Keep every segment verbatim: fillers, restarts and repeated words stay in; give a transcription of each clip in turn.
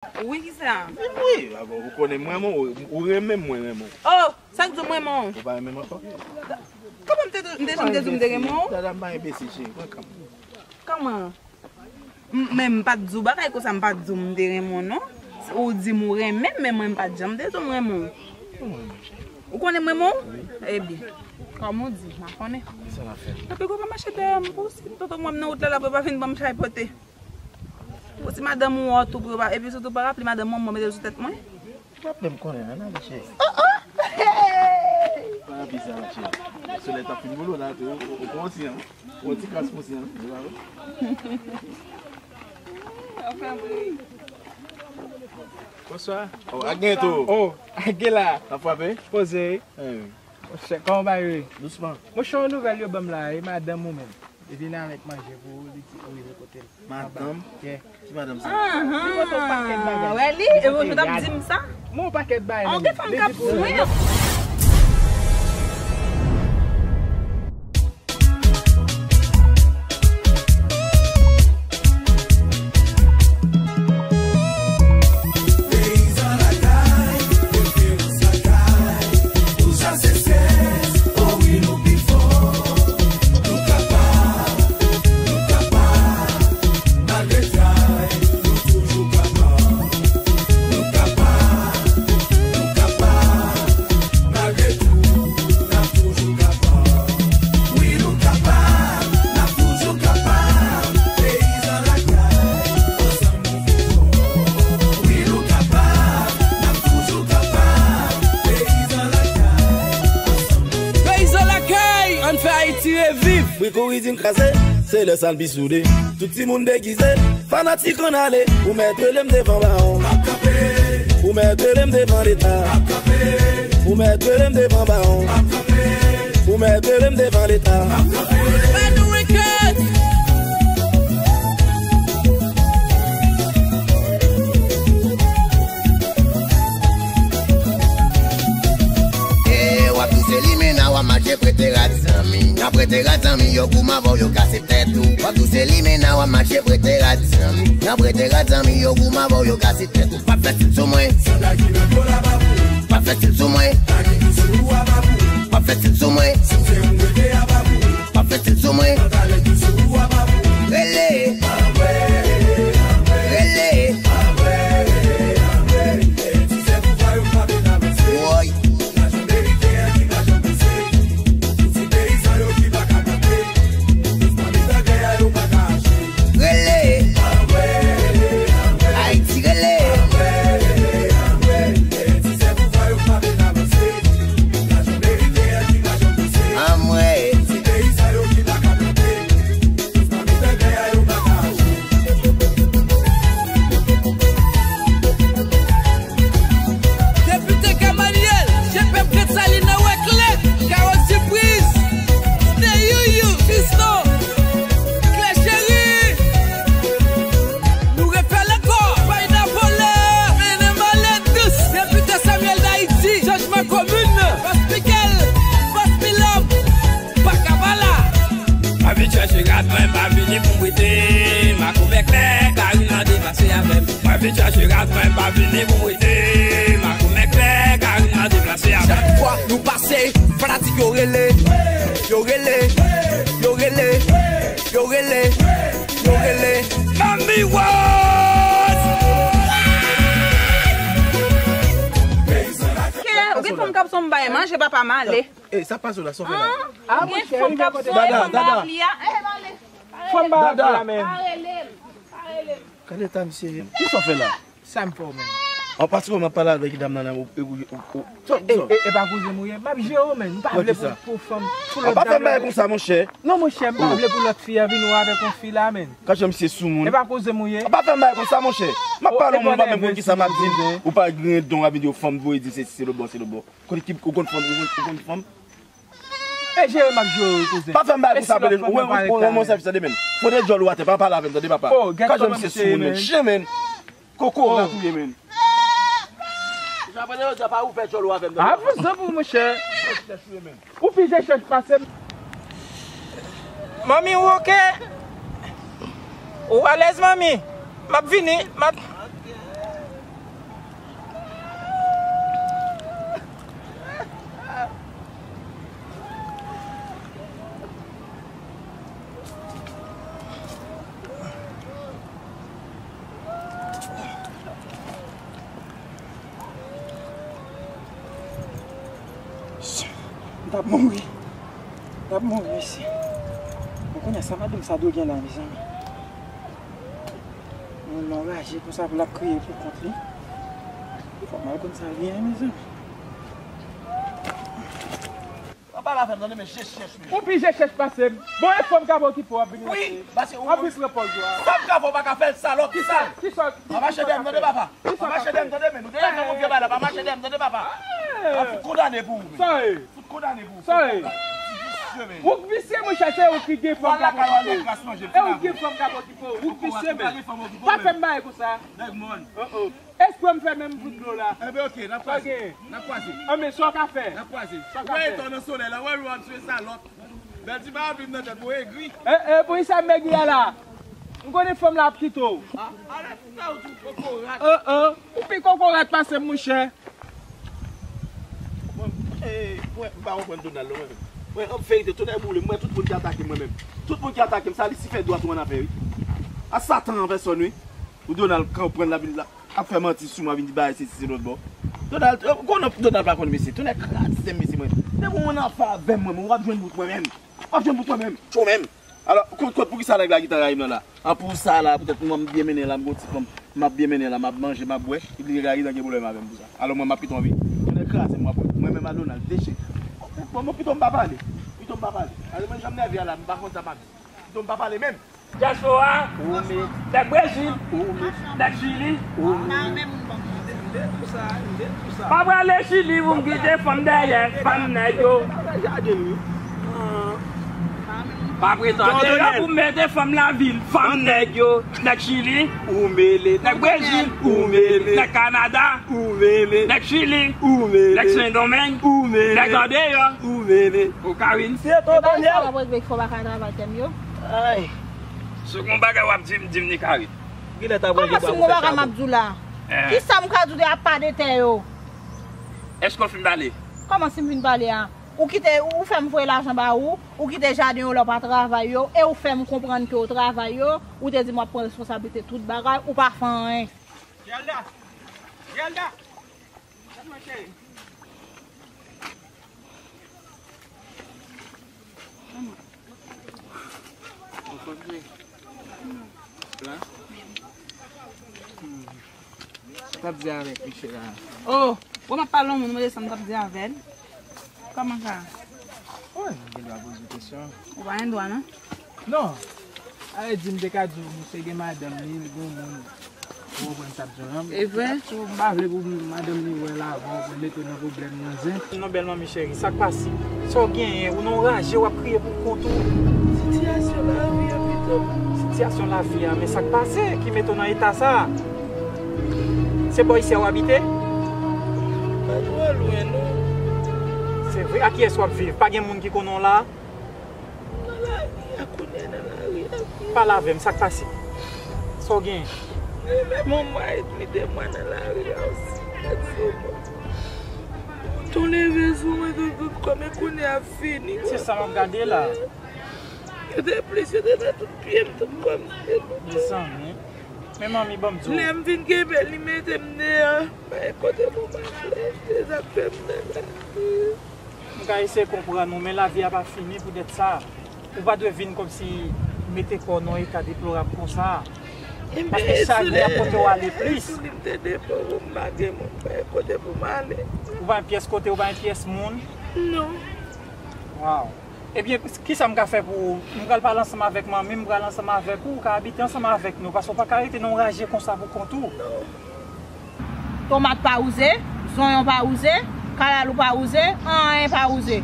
Wi, kisa? Wi, wi, ou konnen m renmen w, ou renmen m, mwen renmen w. Oh, sa k di w m renmen w? Ou pa renmen m ankò? Kòman m te, m te janm te di w m te renmen w? Dada, m pa enbesil, cheri, pran kanm. Kòman? M, men m pa t di w bagay konsa, m pa t di w m te renmen w, non. Ou di m ou renmen m, men mwen m pa t janm te di w m renmen w. Ou konnen m renmen w? Wi. Ebyen, kòm ou di, m pa konnen. Kisa n ap fè? Epi gwo pa mache dèyè m, pou si tonton mwen nan wout la, l ap pa vin ban m chay pote. Pou si madanm ou wè w tou, pou yo pa, epi sitou pa raple madanm mwen, mwen mete l sou tèt mwen. Raple m konnen, an ale cheri. Oh, oh! Hey! Pa raple sa, cheri. Solèy t ap fin boulo la, tou, ou, ou, ou pran yon ti, an. Yon ti kras pou si, an. Ou pa wè? Bonswa. Oh, ak gen tou. Oh, ak gen la. N ap frape? Poze. Eh wi. Monchè, kòman w ba yo ye? Dousman. Monchè, yon nouvèl yo ban m la, e madanm ou menm? Li vin avèk manje pou ou, li di pou rive kote l. Madanm? Yeah. Ki madanm sa? Li pote yon pakèt bagay. Wè li, e ou t ap di m sa? Mwen yon pakèt bagay. An, gen fanm k ap swen. Peyizan Lakay, ann fè Ayiti reviv. Briko ridin kraze, se lè sa n pi soude. Tout timoun degize, fanatik ann ale. Ou mèt rele m devan bawon. Ou mèt rele m devan leta. Ou mèt rele m devan bawon. Ou mèt rele m devan leta. Fè nou renkèt. E, w ap touse limena, w ap mache prete rad zanmi. Nan prete rad zanmi, yo goumen avè w, yo kase tèt ou. W ap touse limena, w ap mache prete rad zanmi. Nan prete rad zanmi, yo goumen avè w, yo kase tèt ou. P ap fè stil sou mwen. Sandal ki nan kò la pa pou ou. P ap fè stil sou mwen. Tag ki sou ou a pa pou ou. P ap fè stil sou mwen. Si w se yon rete a pa pou ou. P ap fè stil sou mwen. Pantalèt ki sou ou a pa pou ou. Rele. Rele. Woy. Rele. Ayiti rele. Anmwey. Depite Gamaliel, je pèp Desalin nan wè klè, Karo Sipriz, Stay Youyou, Fiston, Klè Cheri, nou refè l ankò, Fayda Volè, mennen malèt dous, Depite Samuel Dayiti, chanjman komin, Bòs Mikel, Bòs Milòm, pa ka pa la. M ap vin chache rad mwen, m pa vini pou m rete. Makomè klè, Karina deplase avè m. M ap vin chache rad mwen, m pa vini pou m rete. Makomè klè, Karina deplase avè m. Chak fwa nou pase, fanatik yo rele, yo rele, yo rele, yo rele, yo rele. Mami Rose! Ke, ou gen fanm k ap sonm bay manje, papa, m ale. E, sa pase w la, sa w fè la? Ah, gen fanm k ap sonm bay manje a. Dada, dada. Fanm bay manje a, men. Pa rele m, pa rele m. Gade eta misye ye. Kisa w fè la? Sa m fè w menm? An, paske m ap pale avèk dam nan, ou, ou, ou, ou, e, e, e pa koze m ou ye, m ap jere w, men. M pa vle pou, pou fanm, pou lòt dam nan. An, pa fè m bagay konsa, monchè. Non, monchè, m pa vle pou lòt fi a vin wè avèk yon fi la, men. Kache misye sou moun. E pa koze m ou ye. An, pa fè m bagay konsa, monchè. M ap pale yon moun, ou pa menm konn kisa m ap di. Ou pa griyen don, w ap vin di yon fanm voye di se, se lòt bò, se lòt bò. Kote ki, ou konn fanm, ou konn, ou konn fanm? E jere m ap jere w, kouzen. Pa fè m bagay konsa, pale. Ou wè, ou wè, ou wè, sa fè sa de menm. Fout djòl ou atè, pa pale avè m, tande, papa. Kache misye sou moun, men. Chen, men. Koko, ou ka touye, men. Jan apre yo di a pa ouvè djòl ou avè m, tande, papa. Avanse pou monchè. Ou pi je chèch pase m. Manmi, ou oke? Ou alèz, manmi? M ap vini, m ap L ap mouri. L ap mouri, mesye. Bon, kounye a, sa madanm sa dwe gen la, mezanmi? Moun nan raje konsa pou l ap kriye pou kont li. Fò m al konn sa l gen, mezanmi. Pa pale avè m, tande, men je chèch, mesye. Ou pi je chèch pase m. Bon, e fanm k ap okipe w ap vin rete. Wi, pase ou ap vin pran pòz ou a. Sa m ka fè, ou pa ka fè l, salòp, sal. Kisa, kisa, pa mache dèyè m, tande, papa. Pa mache dèyè m, tande, men. Nou te fè yon vye bagay la, pa mache dèyè m, tande, papa. M ap fout kondane pou ou, men. Sa e? Fout kondane pou ou. Sa e? Visye, men. Ou k visye, monchè, se ou ki gen fanm k ap okipe w. E ou k gen fanm k ap okipe w. Ou k visye, men. Pa fè m bagay konsa. Nèg mòn. Oh, oh. Espre m fè menm bout dlo la. Enben, oke, n ap kwaze. N ap kwaze. Anben, sa w ka fè? N ap kwaze. Sa w ka fè? Ou wè etò nan solèy la, ou wè lou ap swe salòp. Bèl ti bagay vin nan tèt mwen, egri. E, e, pou kisa m egri a la? M konnen fanm la ap kite w. A, alè, sa ou di w kokorat. Oh, oh. Ou pi kokorat pase m, monchè. Mwen, e, mwen, m pa konprann Donald, non, mwen menm. Mwen, an verite, tonnè boule m, mwen, tout moun ki atake m, mwen menm. Tout moun ki atake m, sa Lisifè dwat ou annapè, wi. A Satan an pèsòn, wi. Ou Donald, kan w pran l la vin la. Ap fè manti sou mwen, vin di bagay sesi se lòt bò. Donald, eh, konnen Donald pa konn mesye. Tonnè kraze m, mesye mwen. Depi w nan afè avè m, mwen, mwen, w ap jwenn bout mwen menm. W ap jwenn bout mwen menm. Tchou menm. Alò, kot, kot, poukisa nèg la gentan rayi m nan la? An pou sa la, poutèt mwen m byen mennen la, m gon ti fanm, m ap byen mennen la, m ap manje, m ap bwè, li gentan gen pwoblèm avè m pou sa. Alò mwen m ap kite w anvi. Tonnè kraze m, w ap wè. Mwen menm a Donald, deche. Bon, bon, pito m pa pale. Pito m pa pale. Alò mwen jan m nève a la, m pa konn sa m ap di. Pito m pa pale menm. Dyaspora, nèg Brezil, nèg Chili. Pa prale Chili pou m kite fanm dèyè, fanm nèg yo. Pa pretan deyò pou m mete fanm lavil, fanm nèg yo. Nèg Chili, nèg Brezil, nèg Kanada, nèg Chili, nèg Sendomeng, nèg andeyò. Ou ka vin. Se to Daniel. Sa w ap regle fò w pa ka travay tèm yo. Ay. Si w gon bagay w ap di m, di m ni kare. Kòman si m gon bagay m ap di w la? Kisa m ka di w de apa de tè yo? Èske w fin pale? Kòman si m fin pale a? Ou kite, ou fè m voye lajan ba ou, ou kite jaden yo la w pa travay yo, e ou fè m konprann ke w travay yo, ou te di m w ap pran responsablite tout bagay, ou pa fè anyen. Gelda! Gelda! T ap di avèk misye la. Oh, bon, m ap pale yon moun, mwen desann, m t ap di avè l. Kòman sa? Wi, m gen dwa poze w kesyon. Ou pa gen dwa, non? Non. A vle di, m te ka di w, misye gen madanm li, li gen yon moun. Ou konprann sa m di w lan? E vre? M pa vle pou madanm li wè l avan, pou l mete w nan pwoblèm nan zen. Non, bèl manmi cheri, sa k pase? Sa w genyen? Ou nan yon raje, w ap kriye pou kont ou. Sitiyasyon lavi a, pito. Sitiyasyon lavi a, men sa k pase ki mete w nan eta sa a? Se bò isi a w abite? Pa twò lwen, non. Se vre? Ak kiyès w ap viv? Pa gen moun ki konnen w la? Nan lari a, kounye a nan lari a. Pale avè m, sa k pase? Sa w genyen? Li menm yon mwa edmi, de mwa nan lari a osi. Gad sou mwen. Mouton leve sou mwen, tout, tout kò m, e kounye a fini. Se sa m ap gade la. Yo te plis, yo te nan tout pye m, tout kò m, se tout. Mezanmi. Men manmi, ban m di w. Lè m vin kenbe l, li mete m deyò. Pa gen kote pou m ale. Se sa k fè m nan la. M ka eseye konprann ou, men lavi a pa fini poutèt sa. Ou pa dwe vin kòmsi mete kò w nan eta deplorab konsa. Paske chagren ap pote w ale plis. Sou li m te depo pou m pa gen moun, pa gen kote pou m ale. Ou pa gen pyès kote, ou pa gen pyès moun. Non. Waw. Ebyen, kisa m ka fè pou ou? M pral pale ansanm avèk manmi, m pral ansanm avèk ou, ou ka abite ansanm avèk nou, paske w pa ka rete nan yon raje konsa pou kont ou. Non. Tomat pa wouze, zonyon pa wouze, kalalou pa wouze, anyen pa wouze.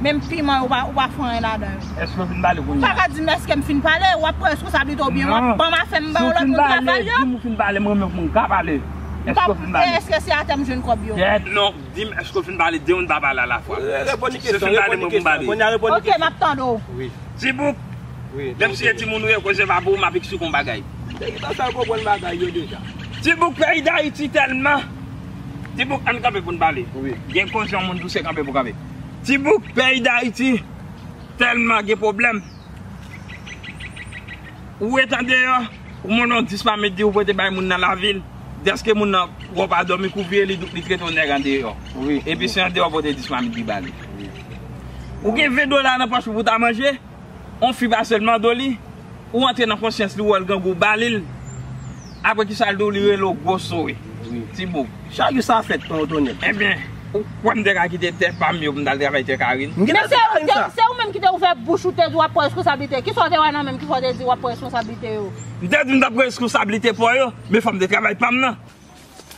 Menm piman yo pa, ou pa fè anyen ladan yo. Èske w fin pale kounye a? Ou pa ka di m èske m fin pale, w ap pran responsablite w byen, w ap ban m afè m ba yon lòt moun travay yo. Si w fin pale, di m ou fin pale, mwen menm pou m ka pale. Èske w fin pale? Èske se atè m jwenn kòb yo? Tèt non, di m èske w fin pale, de moun pa pale alafwa. Reponn li kesyon, reponn li kesyon. Kounye a reponn li kesyon. Ok, m ap tande w. Wi. Tibouk, menm si se timoun ou ye, koze pa pou ou, m ap eksplike w yon bagay. Nèg sa yo konprann bagay yo deja. Tibouk, peyi Dayiti tèlman. Tibouk, ann kanpe pou n pale. Wi. Gen koze yon moun douse kanpe pou kanpe. Tibouk, peyi Dayiti tèlman gen pwoblèm. Ou ret andeyò, ou mande yon dis mamit di ou pote bay moun nan lavil. Dèske moun nan wè w pa dòmi kouvri, li, li trete w nèg andeyò. Wi. Epi se andeyò w pote dis mamit di ba li. Wi. Ou gen ven dola nan pòch ou pou ta manje, yon fi pase l mande w li, ou antre nan konsyans li, ou wè l grangou, ou ba li l. Apre kisa l di w, li rele w gwo sourit. Wi. Ti boug. Chak jou sa fèt, Ton Tonèt. Ebyen, ou kwè m te ka kite tè pa m yo pou m t al travay tè Karine? M gen Men se, tè Karine se, sa. Se ou menm ki te ouvè bouch ou te di w ap pran responsablite. Kisa w te wè nan men m ki fè w te di w ap pran responsablite yo? M te di m t ap pran responsablite pa w yo, men fò m te travay pa m nan.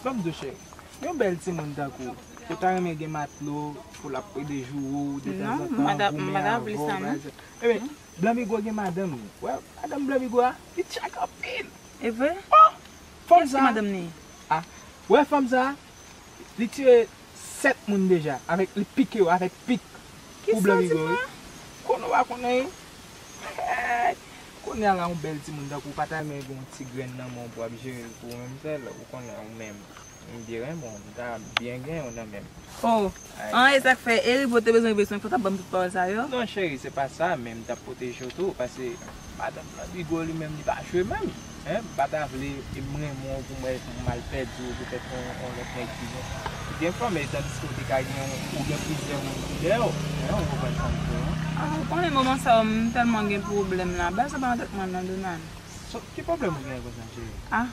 Ban m di w cheri, yon bèl timoun tankou w, ou ta renmen gen matlo pou l ap ede joure w detanzantan, goumen avè w, bagay sa. Ebyen, Blanmigo gen madanm li. Wè, madanm Blanmigo a, li tchak anpil. E vre? Oh! Fanm sa. Kiyès ki madanm li? Ah, wè fanm sa, li tiye sèt moun deja, avèk li pike yo avèk pik pou Blanmigo, wi. Konnen w pa konnen. Hey! Kounye a la, yon bèl timoun tankou w pa ta renmen gen yon ti grenn nan men w pou w ap jere l pou ou menm sèl, ou konnen ou menm. M byen renmen w, m ta byen gen w nan men m. Oh, an, e sa k fè Erivo te bezwen rive sou mwen, fò t ap ban m tout pawòl sa yo. Non, cheri, se pa sa, men m t ap pwoteje w tou, paske madanm Blanmigo li menm, li pa jwe menm. Hein, m pa ta vle, e m renmen w pou mwen, pou m al pèdi w poutèt yon, yon lòt nèg ki gen, ki gen fanm, e tandiske w te ka gen, ou gen plizyè moun ki dèyè w. Hein, ou konprann sa m di w, non? Ah, ou konnen moman sa yo, m tèlman gen pwoblèm la. Bagay sa pa nan tèt mwen, non, Donald. So, ki pwoblèm ou gen konsa, cheri? Ah,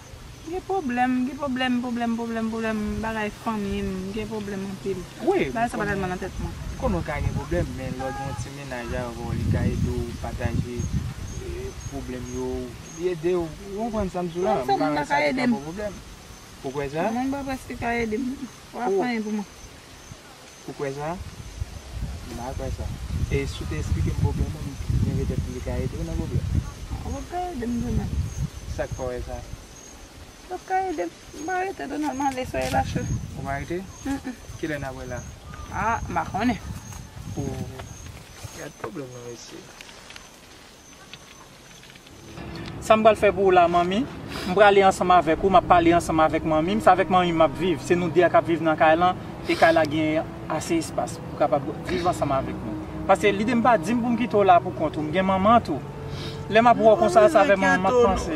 gen pwoblèm, gen pwoblèm, pwoblèm, pwoblèm, pwoblèm, bagay fanmi m, gen pwoblèm anpil. Wi, bagay sa pa tèlman nan tèt mwen. M konnen w ka gen pwoblèm, men lè w gen yon ti mennaj avè w, li ka ede w pataje, eh, pwoblèm yo, li ede w, ou konprann sa m di w la, m pa wè sa ki ka ba w pwoblèm. Ou kwè sa? Mwen pa prèske ka ede m. Ou pa fè anyen pou mwen. Ou kwè sa? M pa kwè sa. E si w te esplike m pwoblèm ou, m gen petèt li ka ede w nan pwoblèm. Ou p ap ka ede m, Donald. Sa k fè w wè sa? Ou p ap ka ede m. M pa rete, Donald, m ale, soyez lâche. Ou pa rete? Mm, mm. Kilè n ap wè la? Ah, m pa konnen. O, gad pwoblèm nan, mesye. Sa m pral fè pou ou la, manmi, m prale ansanm avèk ou, m ap pale ansanm avèk manmi m, se avèk manmi m m ap viv, se nou de a k ap viv nan kay lan, e kay la gen ase espas pou kapab viv ansanm avèk nou. Paske lide m pa di m pou m kite w la pou kont ou, m gen manman tou. Lè m ap wè w konsa, se avèk manmi m m ap panse.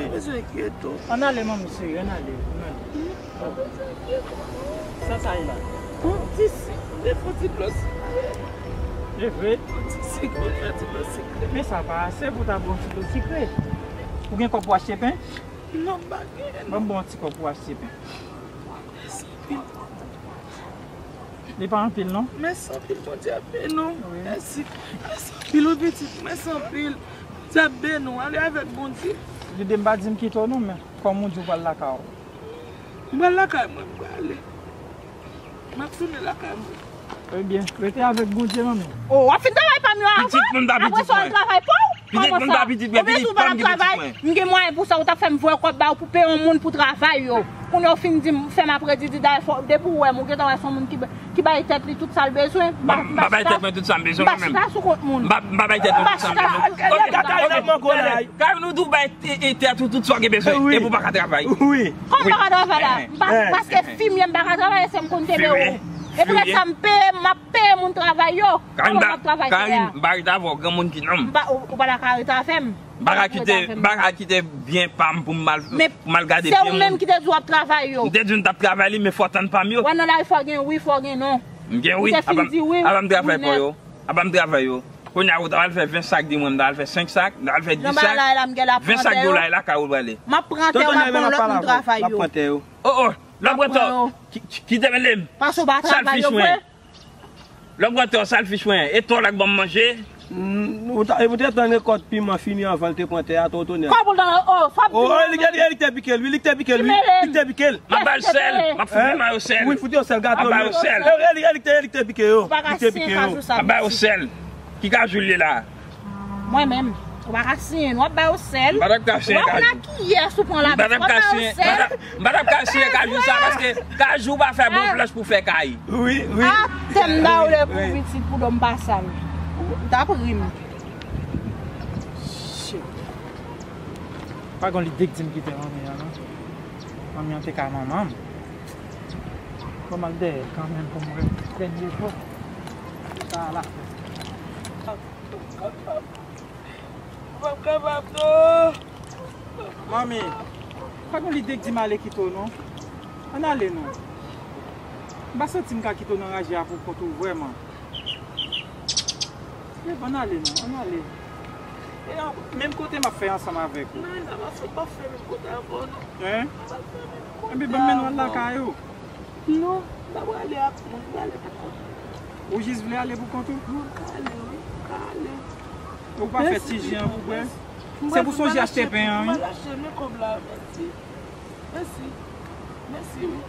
Ann ale, manmi cheri, ann ale, ann ale. Sa sa ye la? Yon ti sik, de fon ti dlo sikre. E vre? Yon ti sik, yon ti dlo sikre. Men sa pa ase pou ta bwè yon ti dlo sikre. Ou gen kòb pou achte pen? Non, m pa gen. Ban m ba w yon ti kòb pou achte pen. Mèsi anpil. Li pa anpil, non? Mèsi anpil, Bondye ap beni w. Wi. Mèsi. Mèsi anpil, wi, pitit. Mèsi anpil. Bondye ap beni w. Ale avèk Bondye. Lide m pa di m kite w, non, men kòm ou di w pral lakay w. M pral lakay mwen, m prale. M ap tounen lakay mwen. Ebyen, rete avèk Bondye, manmi. Oh, w ap fin travay pa m yo avan? Pitit moun pa pitit mwen. Apre sa, w al travay pa w? Pitit moun pa pitit mwen, pitit pa m ki pitit mwen. M gen mwayen pou sa, ou t ap fè m voye kòb ba w pou peye yon moun pou travay yo. Kounye a w fin di m, fè m ap redi, di dayè fò, depi w wè m, ou gentan wè se yon moun ki, ki bay tèt li tout sa l bezwen. M pa, m pa bay tèt mwen tout sa m bezwen mwen menm. M pa chita sou kont moun. M pa, m pa bay tèt mwen tout sa m bezwen. Gade, gade, gade, gade, gade, gade, gade, nou tou bay e, e, tèt ou tout sa w gen bezwen. Wi. Epi w pa ka travay. Wi. Kòman m pa ka travay la? M pa, paske fi m ye, m pa ka travay, se m konn kenbe ou. Epi lè sa m peye, m ap peye moun travay yo. Kòman m ap travay tè a? Karin, m pa rete avè w, granmoun ki nonm. M pa, ou, ou pa ta ka rete avè m. M pa ka kite, m pa ka kite byen pa m pou m al, pou m al gade byen moun. Men se ou menm ki te di w ap travay yo. M te di w m t ap travay li, men fò w tann pa m yo. Wè nan lari fò gen wi, fò gen non. M gen wi. Ou te fin di wi, wi nèt. Apa m travay pou yo. Apa m travay yo. Kounye a ou ta al fè ven sak di mwen, m ta al fè senk sak, m ta al fè dis sak. Ven sak dola e lakay ou prale. M ap pran tè yo, m ap pran lòt moun travay yo. M ap pran tè yo. Oh, oh, lè w pran tè w, ki, ki, kite mele m. Paske w pa travay yo vre. Lè w pran tè w, salfich mwen, e tè w la k ban m manje. Mm, ou ta, ou te tann rekòt piman fini anvan l te pran tè a, Ton Tonèt. Kòb ou l nan, oh, sa ap di mwen. Oh, li, li, li te pike l, wi, li te pike l, wi, li te pike l. M ap ba l sèl, m ap fout piman yo sèl. Wi, fout yo sèl, gade yo. M ap ba yo sèl. E, e, li, e, li te, li te pike yo. Li te pike yo. M ap ba yo sèl. Ki kajou l ye la? Mwen menm, ou pa ka siyen, non, w ap ba yo sèl. M pa t ap ka siyen kajou. Ou pa konn ak kiyès ou pran labit, w ap ba yo sèl. M pa t ap ka siyen kajou sa, paske kajou pa fè bon planch pou fè kay. Wi, wi. Ah, tèm dawle pou pitit pou dòm pa sal. Ou t ap ri m. Shit. Pa gon lide k di m kite manmi an, non. Manmi an te ka manman m. Bon, m al dèyè kanmenm pou m wè dènye fò. Sa la. M p ap kapab, non. Manmi, pa gon lide k di m ale kite w, non. Ann ale, non. M pa santi m ka kite w nan raje a pou kont ou vrèman. Ann ale non, ann ale. E an, menm kote m ap fè ansanm avèk ou. Non, non, non, se pa fè menm kote avè w non. Hein? Anben ban m mennen w al lakay ou. Non, m pa prale ak moun, m prale pou kont mwen. Ou jis vle ale pou kont ou? Mwen ka ale wi, m ka ale. Ou pa fè ti ji an pou bwè? Se pou sonje achte pen an wi. Mèsi. Mèsi. Mèsi wi.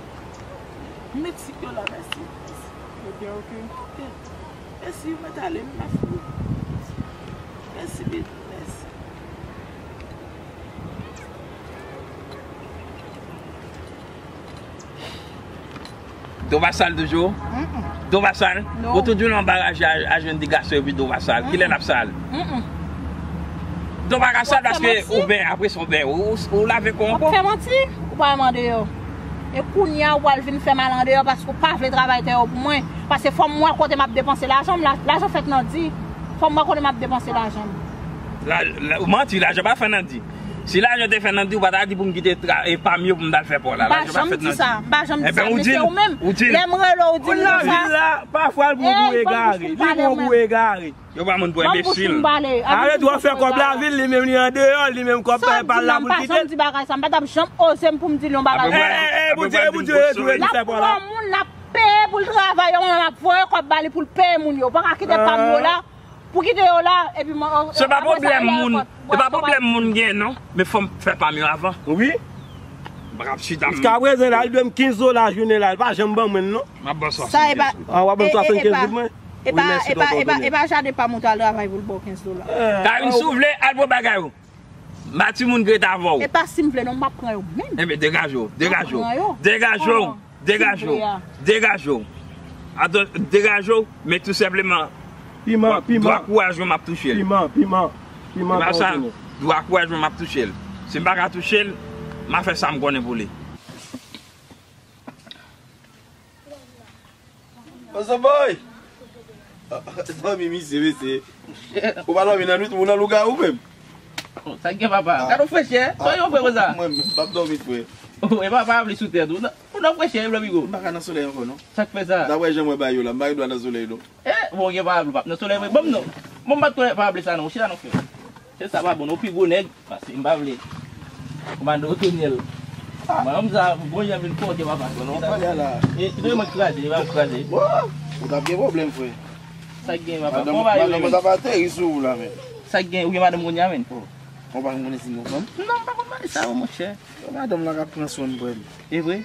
Mèsi yo la, mèsi. Mèsi. Ok, ok. Ok. Mèsi, mwen t ale, m pa fou. Mèsi, mèsi. Do pa sal toujou? Mm-mm. Do pa sal? Non. Ou toujou nan baraj a, a jwenn de gason epi do pa sal. Kilè l ap sal? Mm-mm. Do pa ka sal paske ou bèy, apre sa ou bèy. Ou, ou, ou lave kò w ankò? W ap fè manti? Ou pa wè m andeyò. E kounye a ou pral vin fè m al andeyò paske ou pa vle travay tè yo pou mwen. Paske fò m wè kote m ap depanse lajan m, la, lajan fèt nan di. Fò m wè kote m ap depanse lajan m. La, la, ou manti, lajan pa fè nan di. Si lajan te fè nan di, ou pa ta di pou m kite tra, e pa m yo pou m t al fè pa w la. Lajan pa fèt nan di. M pa janm di sa, m pa janm di sa, men se ou menm. Lè m rele w, ou di m konsa. Moun lavil la, pafwa l pran pou egare. Li pran pou egare. Yo pa moun pou enbesil. Arete w ap fè kòb lavil, li menm li andeyò, li menm kòb pa l la pou l kite. M pa janm di bagay sa, m pa t ap janm oze m pou m di l yon bagay konsa. Apre mwen, apre mwen di l gwo sou. N ap pran moun, n ap peye pou l travay, yon moun ap voye kòb ba li pou l peye moun yo. Ou pa ka kite pa m yo la. Pou kite yo la, epi mwen, se pa pwoblèm moun, se pa pwoblèm moun gen non, men fò m fè pa m yo avan. Wi. M pa ka ap chita m. Jiskaprezan la, li dwe m kenz dola jounen la, li pa janm ban mwen l non. M ap ba w swasannkenz goud. An, w ap ban m swasannkenz goud mwen? Wi, mèsi tonton Doniel. E pa jaden pa m ou t al travay pou l ba w kenz dola. Karine, si w vle, al pran bagay ou. M pa timoun ki ret avè w. E pa si m vle non, m ap pran yo menm. Enben degaje w, degaje w. Degaje w. Degaje w. Degaje w. Atann, degaje w, men tou senpleman. Piman, piman. Dwa kouraj mwen m ap touche l. Piman, piman. Piman, pa sa, dwa kouraj mwen m ap touche l. Si m pa ka touche l, m a fè sa m konnen pou li. What's up, boy? Dòmi misye, mesye. Ou pa dòmi nan nwit, ou nan lougawou menm. Sa k gen papa? Gade yon frechè, sa yon frè konsa? Mwen menm, m p ap dòmi frè. E papa ap li sou tèt ou. Ou nan frechè wi Blanbigo. M pa ka nan solèy ankò non. Sa k fè sa? Daprè jan mwen bay yo la, m pa gen dwa nan solèy non. E, bon, gen pa vle w p ap nan solèy vre. Ban m non. Bon, m pa t konnen pa vle sa non. Chita non frè. Se sa pa bon non. Ou pi gwo nèg. Pase m pa vle. Kòmande Otonyèl. Mwen menm sa, bon jan vin fò ke papa. Bon, non, pale a la. E, e mwen k kraze, e pa ou k kraze. Bon, ou t ap gen pwoblèm frè. Sa k gen papa? Madanm, madanm sa pa ateri sou ou la menm. Sa k gen? Ou gen madanm kounye a menm? Ou pa konn konnen si m gon fanm? Non, m pa konn bagay sa yo monchè. Madanm la k ap pran swen m frè m. E vre?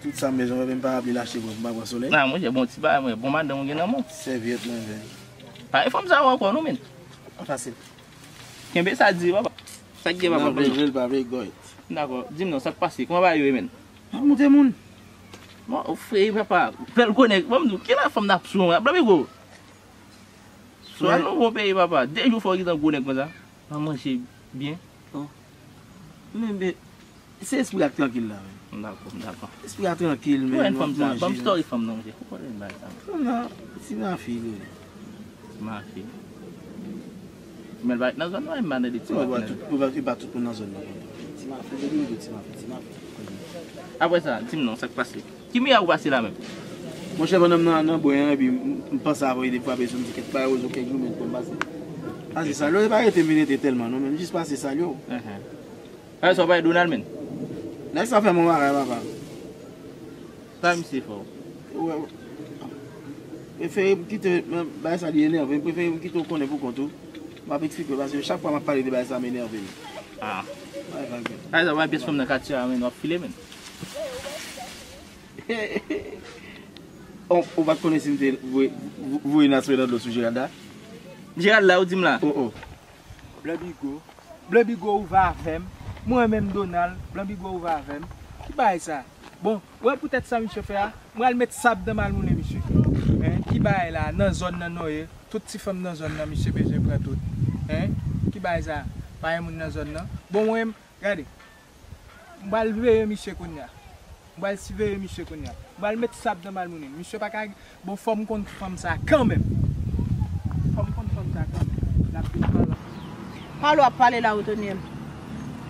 Tout sa m bezwen, men m pa ap li lache pou m pa pran solèy. Nan, monchè, bon ti bagay, mwen, bon madanm ou gen nan men w. Sèvyèt mwen, men. Pa gen fanm sa yo ankò, non, men. Pa fasil. Kenbe sa di, papa. Sa k gen, papa? Nan vle, vle, l pa vle, gòyt. Dakò. Di m non, sa k pase? Kòman bagay yo ye, men? Ap moute moun. Bon, ou frè, papa. Fè l konnen. Ban m di w, kilè fanm n ap sou mwen? Blanbigo. Swa nou bon peyi, papa. De jou fò w gentan gwo nèg konsa. Pa manje byen. Oh. Men, men, se espri a k trankil la, men. M dakò, m dakò. Espri a trankil, men. Mwen fanm sa, ban m story fanm nan, monchè. Ou konnen bagay sa. Non, non, ti mafi, wi. Ti mafi. Men l pa ret nan zòn nan, m pa tande ti mafi nan zòn. Ou pa tout, ou pa, e pa tout moun nan zòn nan. Ti mafi, depi ou di ti mafi, ti mafi. Apre sa, di m non, sa k pase? Ki miray ou pase la menm? Monchè, pandan m nan, nan bwè an, epi m, m panse avè w, e defwa bezwen m di kèk bagay, ozo kèk jou, men pou m pase. Pase salye w, e pa rete m vin rete tèlman, non, men m jis pase salye w. Enhen. Pase sa w pale Donald, men. Nèg sa fè m yon bagay, papa. Sa misye fè w? Wè, wè. Prefere m kite, men, bagay sa li enève m, prefere m kite w konnen pou kont ou. M ap eksplike w, paske chak fwa m ap pale de bagay sa, m enève m. Ah. Bagay sa, wè pyès fanm nan katye a, men, w ap file, men. Ou, ou pa t konnen si m te voye, voye Nasrè nan dlo sou Geralda? Geralda, ou di m la? Oh, oh. Blanbigo. Blanbigo ouvè avè m. Mwen menm Donald, Blanbigo ouvè avè m. Ki bagay sa? Bon, ou wè poutèt sa misye fè a? Mwen al met sab nan malmoulen misye. Hein? Ki bagay la? Nan zòn nan non ye. Tout ti fanm nan zòn nan, misye bezwen pran tout. Hein? Ki bagay sa? Pa gen moun nan zòn nan. Bon, mwen menm, gade. M pral veye misye kounye a. M pral siveye misye kounye a. M pral met sab nan malmoulen. Misye pa ka, bon, fò m konn fanm sa kanmenm. Fò m konn fanm sa kanmenm. L ap vin pale. Pale w ap pale la, Otonyèl.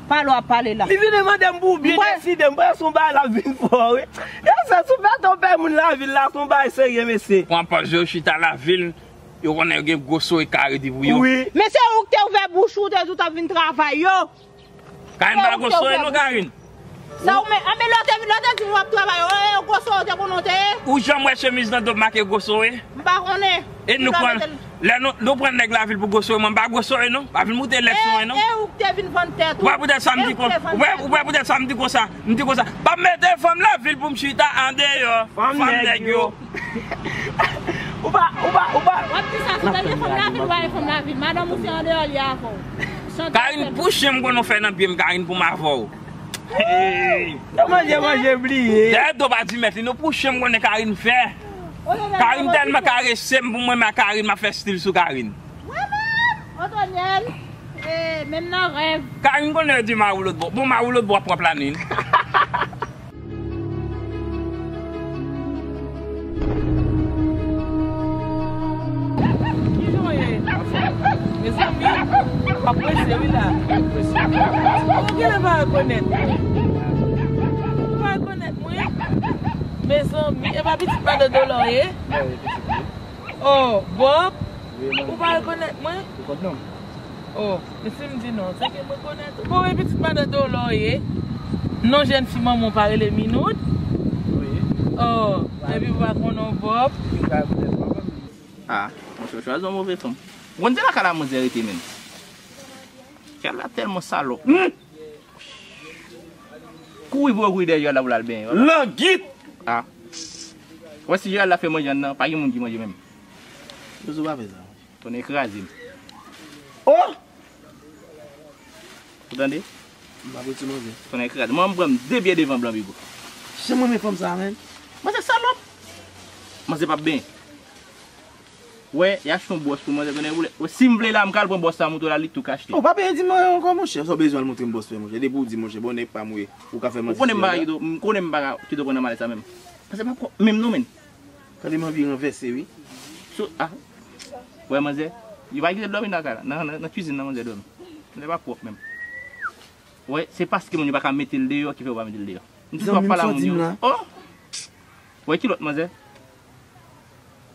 Pale w ap pale la. Li vin mande m pou byen deside, m panse yon bagay l ap vin fò, wi. Yo, se sou fè tonpè moun lavil la, se yon bagay serye, mesye. Pran pòz yo chita lavil. Yo konnen yo gen gwo sore k ka redi pou yo. Wi. Men se ou ki te ouvè bouch ou, te di w t ap vin travay yo. Karin pa gwo sore non, Karin. Sa ou men, anben lè w te vin, lè w te di m w ap travay, e, e gwo sore w te konnen w te ye? Ou janm wè chemiz nan do m make gwo sore? M pa konnen. E nou pran, lè nou, nou pran nèg lavil pou gwo sore, mwen m pa gwo sore non. Pa vin moute lèt sou mwen non. E ou ki te vin vann tèt ou. Ou wè poutèt sa m di kon, ou wè, ou wè poutèt sa m di konsa. M di konsa, pa mete fanm lavil pou m chita andeyò. Fanm nèg yo. Ou pa, ou pa, ou pa. W ap di sa sou tande fanm lavil, ou pa ye fanm lavil. Madanm ou se andeyò li avè w. Karin, pou chen m konn ou fè nan pye m, Karin, pou m avè w. Hey. Nan manje, manje, bliye. Dèyè do pa di mèt li, non, pou chen m konnen Karin fè. Karin tèlman karese m pou mwen, men Karin, m ap fè stil sou Karin. Mwen menm, Antonyèl, e, menm nan rèv. Karin konnen yo di mari w lòt bò. Bon, mari w lòt bò ap pran planin. Kijan w ye? Mezanmi, w ap prese wi la. Ou genlè pa rekonèt. Ou pa rekonèt mwen? Mezanmi, e pa pitit madan Dolò w ye? Oh, Bob, ou pa rekonèt mwen? Oh, men si m di non, se ke m rekonèt ou. Bon, men pitit madan Dolò w ye. Non, jèn fi manman w pa rele Minout? Wi. Oh, epi ou pa konnen w Bob? Ou pa rekonèt mwen menm? Ah, monchè, w chwazi yon move fanm. Ou konn se lakay la manzè rete menm. Chal la tèlman salòp. Hmm. Kouri pou yo kouri dèyè Jal la pou l al benyen. Langit! Ah. Wè si Jal la fè manje anndan, pa gen moun ki manje menm. Yo sou pa fè sa. Tonnè kraze m. Oh! Ou tande? M pa pou ti manje. Tonnè kraze. Mwen, m pran m de pye devan blan bigo. Jan mwen renmen fanm sa a, menn. Manzè salòp. Manzè p ap benyen. Wè, y achte yon bwòs pou manzè tonnè boulèt. Wè, si m vle la, m ka al pran bwòs sa, montre w la, li tou ka achte. Ou pa peye di m ankò, monchè. Sa w bezwen al montre m bwòs fè, monchè. Depi w di, monchè, bon, nèg pa m wi, ou ka fè manti. Ou konnen m pa kite w, m konnen m pa ka kite w pran nan malèt sa menm. Paske m ap pran menm non, menn. Tande m anvi ranvèse wi. So, ah. Wè manzè, li pa kite l dòmi nan kay la. Nan, nan, nan kwizin nan manzè dòmi. Manzè pa pwòp menm. Wè, se paske moun yo pa ka mete l deyò ki fè yo pa mete l deyò. M di w ap pale a moun yo. Oh! Wè kilòt manzè.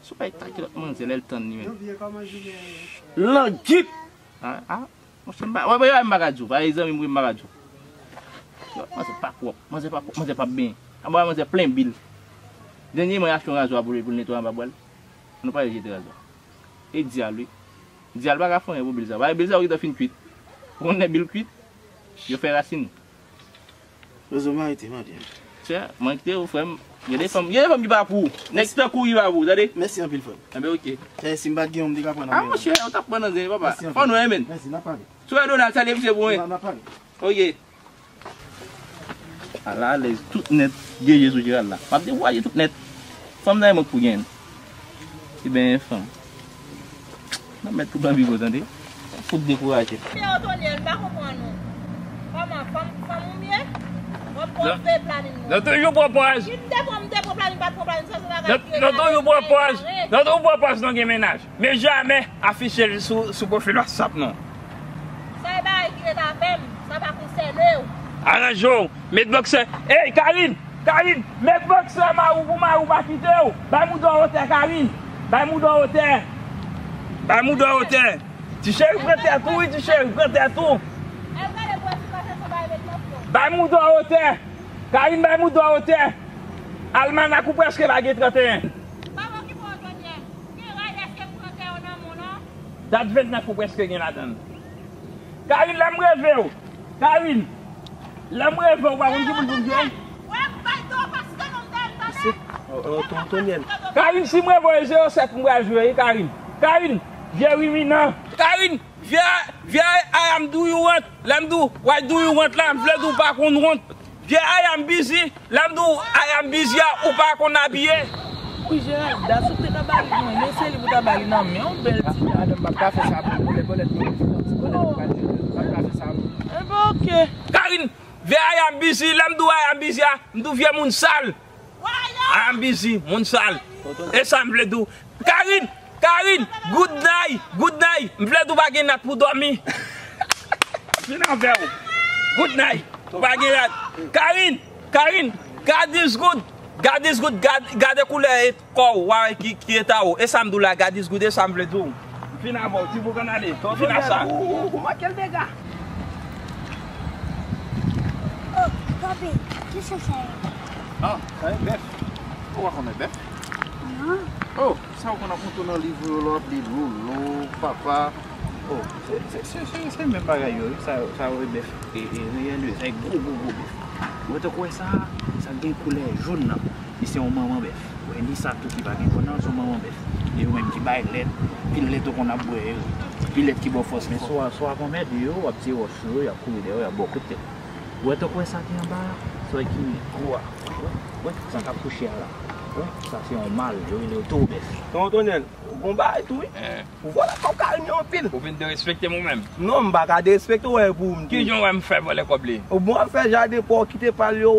Sou pa ta kilòt manzè lè l tann li menm. Langit! Ah, ah. Monchè, m pa, wè, wè, m pa ka di w. Pa egzanp, m pa ka di w. Yo, manzè pa pwòp, manzè pa pwòp, manzè pa benyen. Aba manzè plen bil. Dènyèman, y achte yon razwa pou li, pou l netwaye anba bwal. Nou pa jete razwa. E dyal, wi. Dyal pa ka fè anyen pou bil sa. Paske bil sa yo gentan fin kwit. Ou konn lè bil kwit, yo fè rasin. Rezo m arete, mande. Chè, mwen kite ou, frè m. Gen de fanm, gen de fanm ki pa pou ou. Nèg tankou ou ki pa pou ou, tande? Mèsi anpil, frè m. Enben, oke. Chè, si m pa t gen yon, m te ka pran nan men w. Ah, monchè, ou t ap pran nan zen, papa. Mèsi anpil. Fò nou renmen. Mèsi, n ap pale. Sou Donald, salye misye pou mwen. N ap pale. Oke. Alalèz, tout nèt, gen je sou Jeral la. M ap dekouraje tout nèt. Fanm nan e mwen k pou genyen. Li benyen fanm. Nan mèt pou blan bigo, tande. Fout dekouraje. Pye Otonyèl, m pa konprann ou. Kòman, fanm, fanm ou m ye? W ap pran, w ap peye planin mwen. Nou toujou pran pòz. Si m te pran, m te pran planin, m pa t pran planin, sa se bagay ki rete. Nou toujou pran pòz. Nou toujou pran pòz, nou gen mennaj. Men jamè afiche l sou, sou pwofil WhatsApp nou. Sa e bagay ki ret avè m, sa pa konsène w. Aranje w, met bòksè. Ey, Karin! Karin! Met bòksè mari w pou mari w pa kite w! Bay mouda w wotè, Karin! Bay mouda w wotè! Bay mouda w wotè! Ti cheri, pran tèt ou, wi, ti cheri, pran tèt ou! Bay mouda w wotè! Karin, bay mouda w wotè! Almanak ou prèske pa gen tranteyen. Pa okipe w, Jonyè. Ou gen rad èske pou antre yo nan moun an? Dat vennèf ou prèske gen ladan l. Karin, lè m reve w. Karin, lè m reve w, ou pa konn ki moun pou m jwe? Wè, m bay do paske non m te tande. Karin, si m reve w, e zewo sèt m pral jwe, wi, Karin. Karin, vye riminan. Karin, vye, vye I am do you want. Lè m di w, what do you want la, m vle di w pa konn wont. Vye I am busy, lè m di w I am busy a, ou pa konn abiye. Wi, Geralda, si w te ka ba li mwen, men se li pou ta ba li nan men, yon bèl ti dam. Madanm, m p ap ka fè sa pou ou, bòlèt, bòlèt, mwen, ti dam, ti bòlèt, m p ap ka fè sa pou ou. Enben, oke. Karin, vye I am busy, lè m di w I am busy a, m di w vye moun sal. I am busy, moun sal. E sa m vle di w. Karin, Karin, good night, good night. M vle di w pa gen nat pou dòmi. Vin avè w. Good night. Ou pa gen nat. Karin, Karin, God is good. Gad Disgoud, gad, gade koulè kò w, w a wè ki, ki eta w. E sa m di w la, gad Disgoud, e sa m vle di w. M fin avè w, ti boug, ann ale. M fin ak sa. Ou, ou, ou manke l dega. Oh, papi, ki se sa yo? Ah, sa e bèf. Ou pa konnen bèf? Non. Oh, sa ou konn ap montre nan liv yo, lè w ap li Lolo, papa. Oh, se, se, se, se, se menm bagay yo, wi. Sa, sa yo e bèf. E, e, reyèl yo, sa e gwo, gwo, gwo bèf. Ou wè tankou wè sa, sa gen koulè jòn nan. Li se yon manman bèf. Ou wè, li sa tou ki pa gen kò nan, se yon manman bèf. E yo menm ki bay lèt, pil lèt ou konn ap bwè yo. Pil lèt ki ba w fòs. Men swa, swa konn mèt yo, w ap tiye wòch sou yo, y ap kouri dèyè w, y ap ba w kout tèt. Ou wè tankou wè sa ki anba a, sa ki gwo a. Ou wè, ou wè, sa k ap kouche a la. Ou wè, sa se yon mal, yo rele yo towo bèf. Tonton Tonyèl, ou gon bagay tou, wi. Eh. Ou vòlè kòb Karim yo anpil. Ou vin derespekte m ou menm? Non, m pa ka derespekte w, wè, pou m di. Kijan w wè m fè vòlè kòb li? Ou bon ap fè jaden pa w kite pa l yo.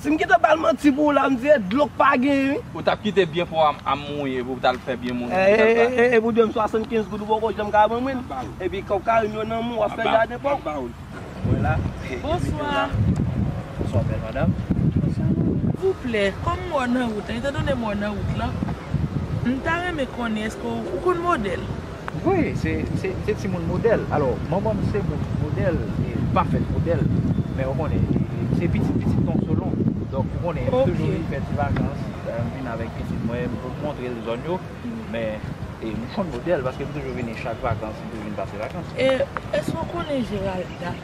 Si m kite ba l manti pou w la, m di e dlo k pa gen, wi. Ou t ap kite byen pa w a, a mouye pou w t al fè byen moun, pou w t al ba. E, e, e, e pou di m swasannkenz goud ou poko janm ka ban mwen. Epi kòb Karim yo nan men w, w ap fè jaden pa w. Mwen la, e, e, bonswa. Bonswa, bèl madanm. Silvouplè, kòm m wè w nan wout lan, etandone m wè w nan wout lan, m ta renmen konnen èske w, ou konn modèl? Wi, se, se, se timoun modèl. Alò, manman m se moun modèl, e pa fèt modèl. Men ou konnen, e, e, se pitit, pitit Ton Solon. Donk, ou konnen, m toujou vin fè ti vakans, e, m vin avèk pitit mwen, m montre l zòn yo. Men, e, m konn modèl, paske m toujou vini chak vakans, m toujou vin pase vakans. E, èske w konnen Geralda?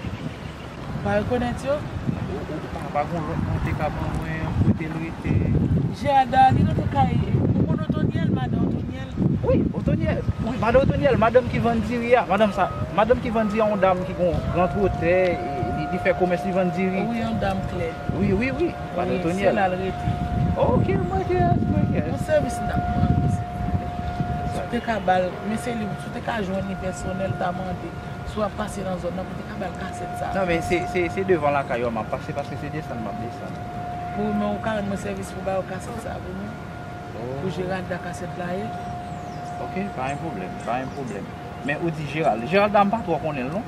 Pa rekonèt yo? Ou, ou, ou pa, pa gon lòt moun te ka ban mwen kote l rete? Geralda, li rete kay, ou konn Otonyèl, madan Otonyèl? Wi, Otonyèl. Wi, madan Otonyèl, madanm ki vann diri a. Madanm sa, madanm ki vann diri a, yon dam ki gon gran twotè, e, li, li fè komès, li vann diri. Wi, yon dam klè. Wi, wi, wi. Madan Otonyèl. Wi, se la l rete. Ok, mwen kè, mwen kè. Yon sèvis n ap mande, silvouplè. Si w te ka ba l, men se li, si w te ka jwenn li pèsonèl, ta mande. Si w ap pase nan zòn nan, pou te ka ba l kasèt sa. Non, men se, se, se devan lakay yo a m ap pase, paske se desann m ap desann. Wi, men ou ka rann mwen sèvis pou ba yo kasèt sa pou mwen? Oh. Pou Geralda kasèt la ye? Ok, pa gen pwoblèm, pa gen pwoblèm. Men ou di Gerald. Geralda, m pa twò konnen l, non.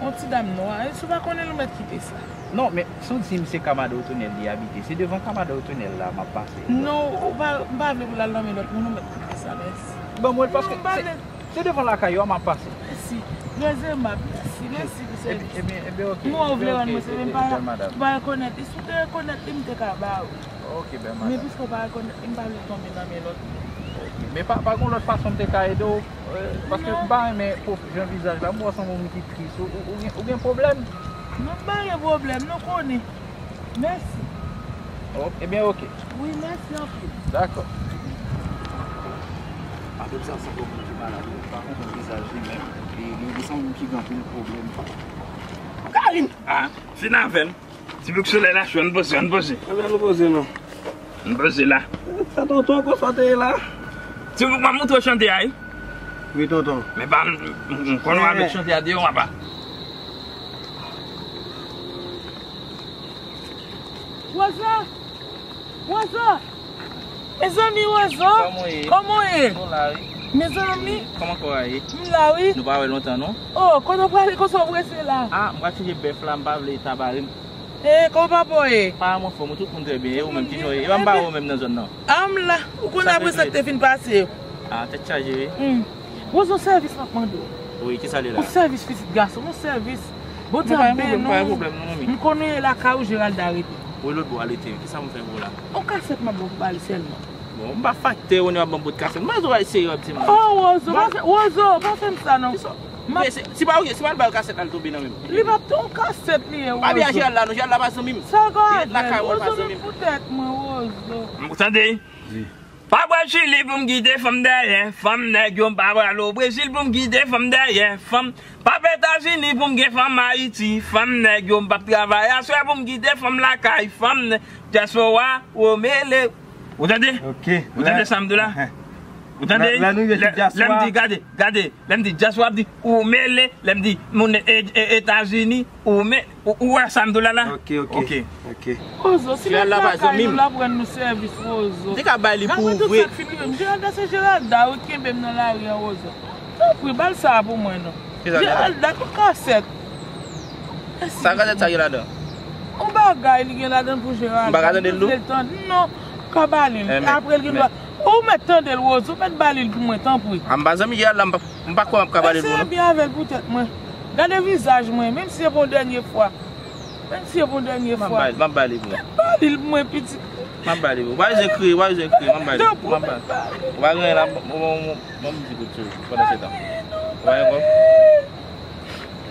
Yon ti dam nwa, e si w pa konnen l, ou mèt kite sa. Non, men si w di m se ka madan Otonyèl li abite, se devan ka madan Otonyèl la m ap pase. Non, ou pa, m pa vle pou l al nan men lòt moun, ou mèt kite sa, mèsi. Ban mwen l, paske se, se devan lakay yo a m ap pase. Mèsi. Rezemab, mèsi, mèsi pou sèvis. Ebyen, ebyen, ok. Mwen ou vle rann mwen sèvis, m pa, m pa rekonèt li. Si w te rekonèt li, m te ka ba ou. Ok, bèl madanm. Men piske w pa rekonèt li, m pa vle tonbe nan men lòt moun. Ok. Men pa, pa gon lòt fason m te ka ede w, e, paske m pa renmen pwof-, jan vizaj la, m wè w se yon moun ki tris. Ou, ou, ou gen, ou gen pwoblèm? Non, m pa gen pwoblèm, nou konnen. Mèsi. Ok, ebyen, ok. Wi, mèsi anpil. Dakò. Madanm sa sanble yon moun ki malad, wi. M pa konprann vizaj li menm. Li, li, li sanble yon moun ki gen anpil pwoblèm. Karin! Ah, fin avè m. Ti bouk solèy la cho, ann poze, ann poze. Ann poze, non. Ann poze la. Sa tonton, konsa w te ye la? Ti bouk, m ap montre w chante a, wi. Wi, tonton. Men pa, m, m, m konnen w ap met chante a deyò, m apa. Wozo! Wozo! Mezanmi, Wozo! Kòman w ye? Kòman w ye? Nou la, wi. Mezanmi! Kòman kò a ye? M la, wi. Nou pa wè lontan, non? Oh, kote w prale konsa w prese la? Ah, m pral chanje bèf la, m pa vle ta bare m. Eh, kòman papa w ye? Paran m anfòm, wi, tout moun trè byen. E ou menm, kijan w ye? E pa m pa wè w menm nan zòn nan. Ah, m la. Ou konnen apre sa k te fin pase yo. Ah, tèt chaje, wi. Hmm. Wozo, sèvis m ap mande w. Wi, kisa l ye la? Yon sèvis pitit gason, yon sèvis. Bondye ap beni w. Pa gen pwoblèm, pa gen pwoblèm, non, manmi. M konnen lakay ou Geralda rete. Wi, lòt bò a l rete. Kisa pou m fè pou ou la? Yon kasèt m ap ba w pou ba li sèlman. Bon, m pa faktè, ou ne w ap ban m bout kasèt. M pa bezwen w al serye w ap di m. Oh, Wozo, pa fè, Wozo, pa fè m sa non. Kisa? M ap... Men se, si pa oke, si pa l ba yo kasèt la, l tonbe nan men m. Li p ap tonbe, yon kasèt li ye, Wozo. M pa byen ak Geralda non, Geralda pa zanmi m. Sa ka... Li ret lakay mwen, pa zanmi m. Wozo, vin poutèt mwen, Wozo. Ou tande? Wi. Pa bwè chili pou m kite fanm dèyè, fanm nèg yo, m pa pral o Brezil pou m kite fanm dèyè, fanm, pa p Etazini pou m gen fanm Ayiti, fanm nèg yo, m p ap travay aswè pou m kite fanm lakay, fanm nèg, dyaspora, ou mele. Ou tande? Ok. Ou tande sa m di w la? Ou tande? Lè, lè nou rive sou dyaspora. Lè, lè m di, gade, gade, lè m di dyaspora, ap di, ou mele, lè m di moun e, e, Etazini, ou me, ou, ou wè sa m di w la la? Ok, ok. Ok. Ok. Wozo, si nou lakay nou, l ap rann nou sèvis, Wozo. M te ka bay li pou ou vre. Apre tout sa k fin rive m, Geralda se Geralda, wi, kenbe m nan lari a, Wozo. Tanpri, ba l sa a pou mwen non. Kisa Geralda? Geralda, tout kasèt. Mèsi. Sa kasèt sa gen ladan? On bagay li gen ladan l pou Gerald. M pa ka tande l tou? Vle l tande. Non, m ka ba li l. Apre l gen dwa. Ou mèt tande l, Rose, ou mèt ba li l pou mwen, tanpri. A, m pa zanmi Gerald la, m pa, m pa kwè m ap ka ba li l pou nou. Eseye byen avè l pou tèt mwen. Gade vizaj mwen, menm si se pou yon dènye fwa. Menm si se pou yon dènye fwa. M ap ba li, m ap ba li pou ou. Ba li l pou mwen, pitit. M ap ba li pou ou. Pa bezwen kriye, pa bezwen kriye, m ap ba li. M ap ba li. Ou pa gen la, m, m, m, m, m di kout sou pandan se tan. Ou pa gen kòb?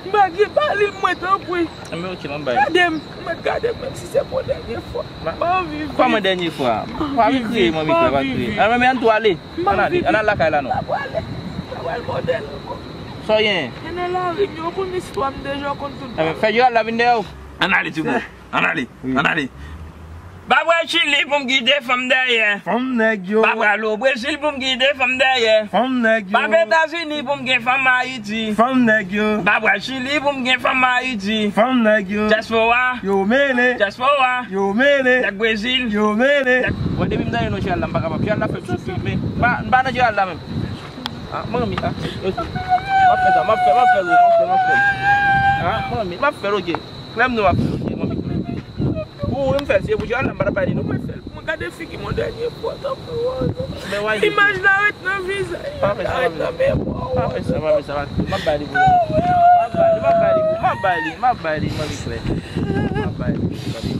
M pa gen, ba li l mwen, tanpri. Enben, ok, m ap ba li. Gade m, mwen gade m, menm si se pou dènye fwa. M anvi viv. Kòman dènye fwa? Pa vin kriye, manmi, pa kriye. Anben, men ann tou ale. Ann ale, ann al lakay la, non. M pa pral, m pa pral mòde l ankò. Sa w gen? Men nan lari m, yo konn istwa m deja, yo konn tout bagay. Enben, fè Gerald la vin dèyè w. Ann ale, timoun. Ann ale, ann ale. Pa pral Chili pou m kite fanm dèyè. Fanm nèg yo. Pa pral o Brezil pou m kite fanm dèyè. Fanm nèg yo. Pa p Etazini pou m gen fanm Ayiti. Fanm nèg yo. Pa pral Chili pou m gen fanm Ayiti. Fanm nèg yo. Dyaspora. Yo mele. Dyaspora. Yo mele. Nèg Brezil. Yo mele. Nèg... Mwen, depi m nan yon Gerald la, m pa kapab. Gerald la fè m soufri, men m pa, m pa nan Gerald la menm. Ah, manmi, ah, ok. M ap fè sa, m ap fè, m ap fè, m ap fè, m ap fè. Ah, manmi, m ap fè, ok. Klè m non, m ap fè, ok, manmi, klè. Ou, wi, m fè l, se pou Gerald la, m pa t ap bay li, non. Mwen fè l pou mwen gade figi m yon dènye fwa, tanpri, Rose. Imaj la ret nan vizaj, pa fè sa, pa fè sa, pa fè sa, pa fè sa, m ap bay li pou ou. M ap bay li, m ap bay li pou ou, m ap bay li, m ap bay li, manmi klè. M ap bay li, manmi.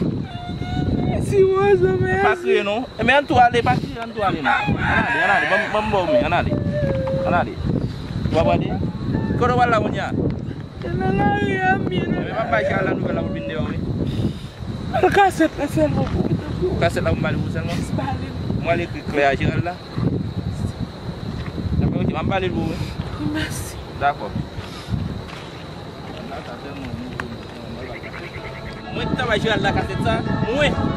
Mèsi, Rose, mèsi. Pa kriye, non. Enben, ann tou ale, pa kriye, ann tou ale, non. Ann ale, ann ale, ban m, ban m ba w men, ann ale. Ann ale. Ou pa prale? Kote w pral la kounye a? Nan lari a, m ye nan lari. Enben, m ap bay Gerald la nouvèl la pou l vin dèyè w, wi. Al kasèt la sèlman pou mwen, tanpri. Kasèt la pou m ba li pou sèlman? Jis ba li. Mwen al ekri klè a Gerald la. Enben, ok, m ap ba li l pou ou, wi. Mèsi. Dakò. Mwen ki ta bay Gerald la kasèt sa, mwen.